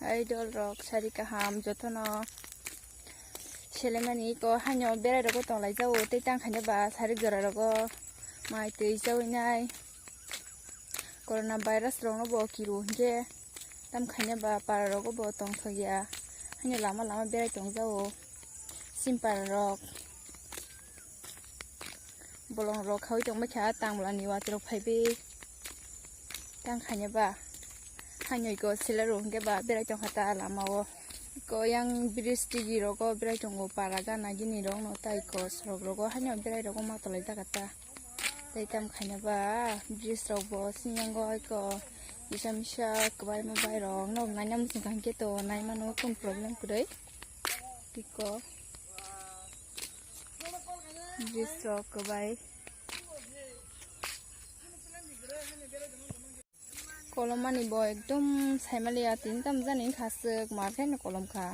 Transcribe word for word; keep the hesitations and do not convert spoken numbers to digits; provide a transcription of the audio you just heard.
Idol rok sari kaham jotono selemani iko haino berai rogo tonglai jao tei tang khaina ba sarik jora rogo mai twi chawi nai. Corona virus rokno bo kiru hinkhe tam khaina ba para rogo bo tongthokya haino lama lama berai tongjao simpara rok. Bolong rok khawi tongma kha tangla ni watwi rok phaibi tang khaina ba haino iko sila rok hinkhe ba berai tongkha ta lama o. Iko yang bridge tigi rogo berai tongo para gana gini rok no tai iko sorok rogo haino berai rogo ma tolai jaga ta. Tei tam khaina ba bridge rok bo sinyango iko kisa misa kwbangma bai rok no naina muchung kha hinkhe to naimano kun problem kwrwi iko. Bridge rok kwbai. Kolomani bo ekdom saimaliya tin tam jani khaswk mar khe no kolom kha.